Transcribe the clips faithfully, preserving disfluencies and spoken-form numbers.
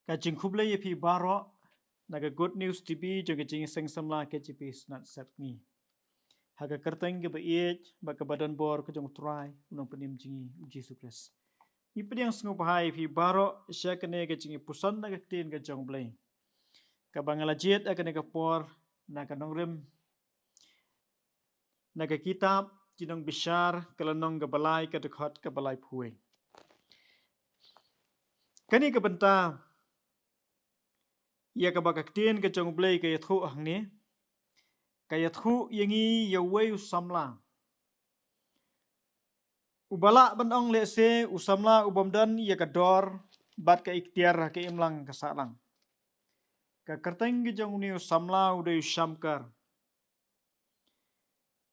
Ka jingkhublei ïa phi baroh na ka Good News T V jong ka Jingïaseng Samla K J P Synod Sepngi. Ha ka kyrteng kaba ïeit bad kaba donbor ka jong U Trai, U Nongpynim jong ngi, U Jisu Khrist. Ngi pdiang sngewbha ïa phi baroh sha kane ka jingïapuson na ka Ktien ka jong U Blei, kaba nga la jied ha kane ka por na ka nongrim na ka kitab Ki Nongbishar, ka lynnong kaba lai, ka dkhot kaba laiphew. Kane ka bynta ïa kaba ka Ktien ka jong U Blei ka ïathuh hangne, ka ïathuh ïa ngi ïa uwei u samla uba lah ban ong lehse u samla u bym don ïa ka dor bad ka iktiar ha ka imlang ka sahlang. Ka kyrteng ka jong une u samla u dei u Shamgar,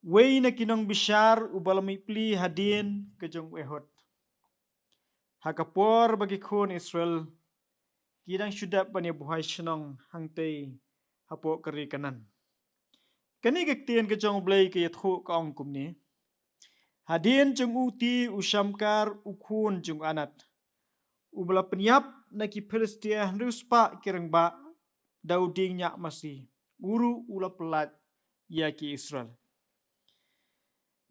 uwei na ki nongbishar uba la mihpli hadien ka jong u Ehud, ha ka por ba ki khun Israel ki dang shu dep ban ïa buhai shnong hangtei hapoh ka ri Kanaan. Kane ka Ktien ka jong U Blei ka ïathuh, ka ong kumne: Hadien jong u te u Shamgar, u khun jong u Anat, uba la pynïap na ki Philistia hynriew spah ki rangbah da u dieng ñiah masi, u ruh u la pyllait ïa ki Israel.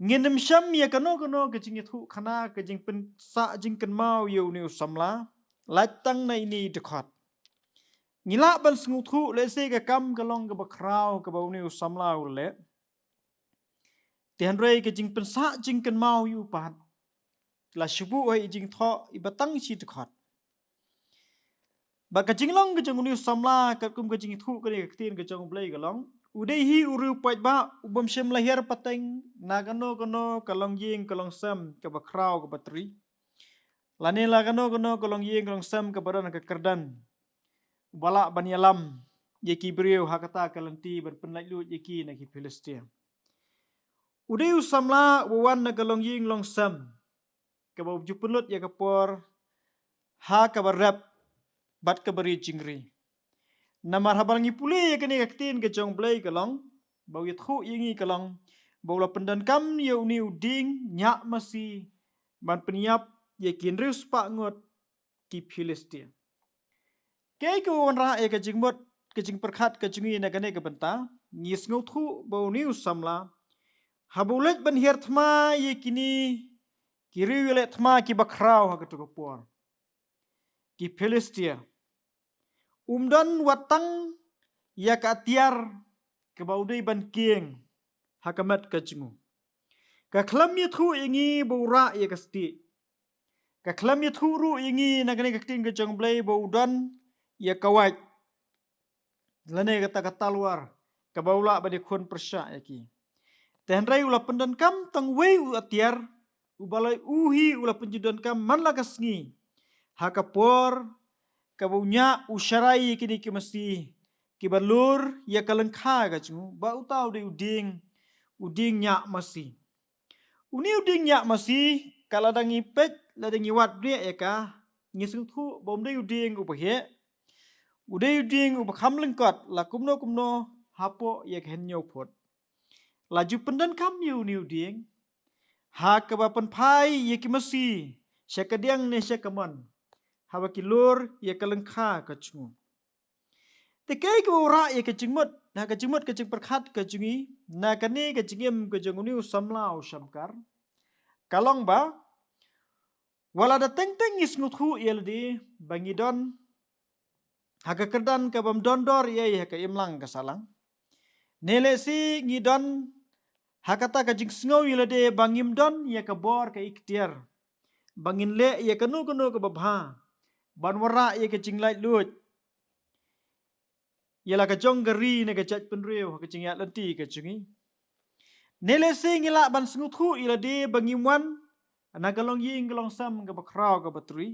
Ngin ym shem ïa kano kano ka jingïathuhkhana, ka jingpynsah jingkynmaw ïa une u samla, lait tang na ine i dkhot. Ngi lah ban sngewthuh lehse ka kam ka long kaba khraw kaba une u samla u leh. Te hynrei ka jingpynsah jingkynmaw ïa u pat la shu buh ha i jingthoh iba tang shi dkhot. Bad ka jinglong ka jong une u samla, katkum ka jingïathuh kane ka Ktien ka jong U Blei, ka long: U dei hi u riewpaidbah u bym shym la hiar pateng na kano kano ka longïing ka longsem kaba khraw kaba tri, lane la kano kano ka longïing ka longsem kaba don ha ka kyrdan, uba lah ban ïalam ïa ki briew ha kata ka lynti ban pynlaitluid ïa ki na ki Philistia. U dei u samla uba wan na ka longïing longsem kaba ju pynlut ïa ka por ha kaba rep bad kaba ri jingri. Namar haba ngi pule ïa kane ka Ktien ka jong U Blei, ka long ba u ïathuh ïa ngi, ka long ba u la pyndonkam ïa une u dieng ñiah masi ban pynïap ïa ki hynriew spah ngut ki Philistia. Kaei kaba wanrah ïa ka jingmut, ka jingpyrkhat ka jong ngi na kane ka bynta? Ngi sngewthuh ba une u samla, haba u leit ban hiar thma ïa kine ki riewïaleh thma kiba khraw ha kato ka por, ki Philistia, um don wat tang ïa ka atiar kaba u dei ban kieng ha ka met ka jong u. Ka khlem ïathuh ïa ngi ba u rah ïa ka stieh. Ka khlem ïathuh ruh ïa ngi na kane ka Ktien ka jong U Blei ba u don ïa ka wait lane kata ka talwar kaba u lah ban ïakhun pyrshah ïa ki. Te hynrei u la pyndonkam tang uwei u atiar, uba la u hi u la pyndonkam man la ka sngi, ha ka por kaba u ñiah, u sharai ïa kine ki masi kiba lur ïa ka lyngkha ka jong u, ba uta u dei u dieng, u dieng ñiah masi. Une u dieng ñiah masi, ka lada ngi peit, lada ngi wad bniah ïa ka, ngi sngewthuh ba um dei u dieng uba heh, u dei u dieng uba kham lyngkot la kumno kumno hapoh ïa ka hynñiew phut. La ju pyndonkam ïa une u dieng ha kaba pynphai ïa ki masi sha kadiang ne sha kamon, haba ki lur ïa ka lyngkha ka jong u. Te kaei kaba wanrah ïa ka jingmut, ha ka jingmut ka jingpyrkhat ka jong ngi na kane ka jingim ka jong une u samla u Shamgar, ka long ba wat la da teng teng ngi sngewthuh ïa lade ba ngi don ha ka kyrdan ka bym don dor ei ei ha ka imlang ka sahlang, ne lehse ngi don ha kata ka jingsngew ïa lade ba ngim don ïa ka bor, ka iktiar ba ngin leh ïa kano kano kaba bha ban wanrah ïa ka jinglaitluid ïa la ka jong ka ri ne ka jaitbynriew ha ka jingïaid lynti ka jong ngi. Ne lehse ngi lah ban sngewthuh ïa lade ba ngim wan na ka longïing ka longsem kaba khraw kaba tri.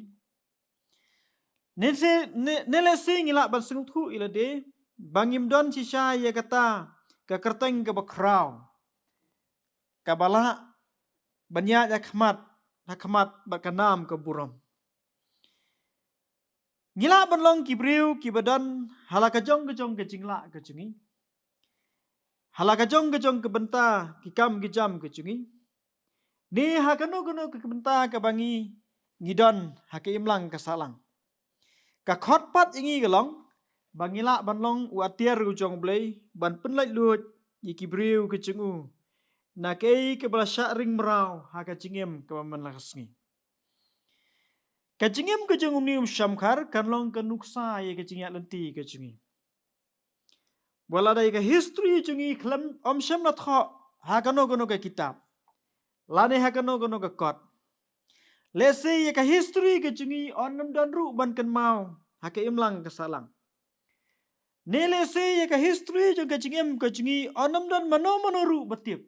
Ne se, ne, ne lehse ngi lah ban sngewthuh ïa lade ba ngim don shisha ïa kata ka kyrteng kaba khraw, kaba lah ban ïaid ha khmat, ha khmat bad ka nam ka burom. Ngi lah ban long ki briew kiba don ha la ka jong ka jong ka jinglah ka jong ngi, ha la ka jong ka jong ka bynta, ki kam ki jam ka jong ngi, ne ha kano kano ka bynta kaba ngi, ngi don ha ka imlang ka sahlang. Ka khot pat ïa ngi ka long ba ngi lah ban long u atiar u jong U Blei, ban pynlait luid ïa ki briew ka jong u na kaei kaba la shah ring mraw ha ka jingim kaba man la ka sngi. Ka jingim ka jong une u shamkhar kan long ka nuksa ïa ka jingïaid lynti ka jong ngi. Wat la da ïa ka history jong ngi khlem, ym shym la thoh ha kano kano ka kitab lane ha kano kano ka kot. Lehse ïa ka history ka jong ngi yn ym don ruh ban kynmaw ha ka imlang ka sahlang. Ne lehse ïa ka history jong ka jingim ka jong ngi yn ym don mano mano ruh ba tip.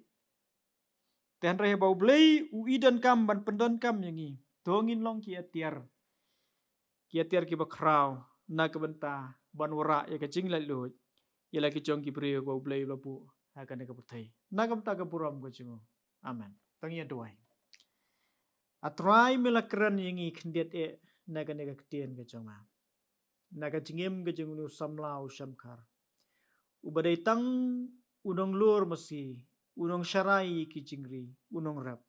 Te hynrei ba U Blei u i donkam ban pyndonkam ïa ngi, to ngin long ki atiar, ki atiar kiba khraw na ka bynta ban wanrah ïa ka jinglaitluid ïa la ki jong ki briew ba U Blei u la buh ha kane ka pyrthei na ka bynta ka burom ka jong u. Amen. To ngin ïa duwai. A Trai, me la kren ïa ngi khyndiat eh na kane ka ktien ka jong me, na ka jingim ka jong une u samla u shamkhar, uba dei tang u nonglur masi, u nongsharai ïa ki jingri, u nongrep,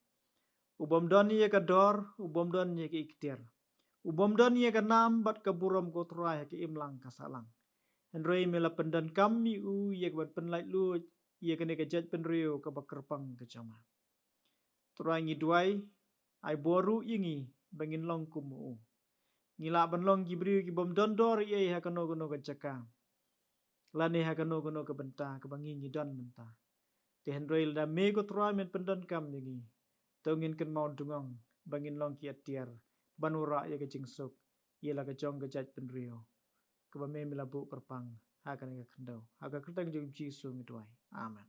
u bym don ïa ka dor, u bym don ïa ka ikhtiar, u bym don ïa ka nam bad ka burom, ko Trai, ha ka imlang ka sahlang. Hynrei me la pyndonkam ïa u ïa ka ban pynlaitluid ïa kane ka jaitbynriew kaba kyrpang ka jong me. Trai, ngi duwai, ai bor ruh ïa ngi ba ngin long kum u. Ngi lah ban long ki briew ki bym don dor ei ei ha kano kano ka jaka lane ha kano kano ka bynta kaba ngi ngi don mynta. Te hynrei lada me, ko Trai, men pyndonkam ïa ngi, to ngin kynmaw dungong ba ngin long ki atiar ban wanrah ïa ka jingsuk ïa la ka jong ka jaitbynriew kaba me, me la buh kyrpang ha kane ka khyndew. Ha ka kyrteng jong U Jisu ngi duwai. Amen.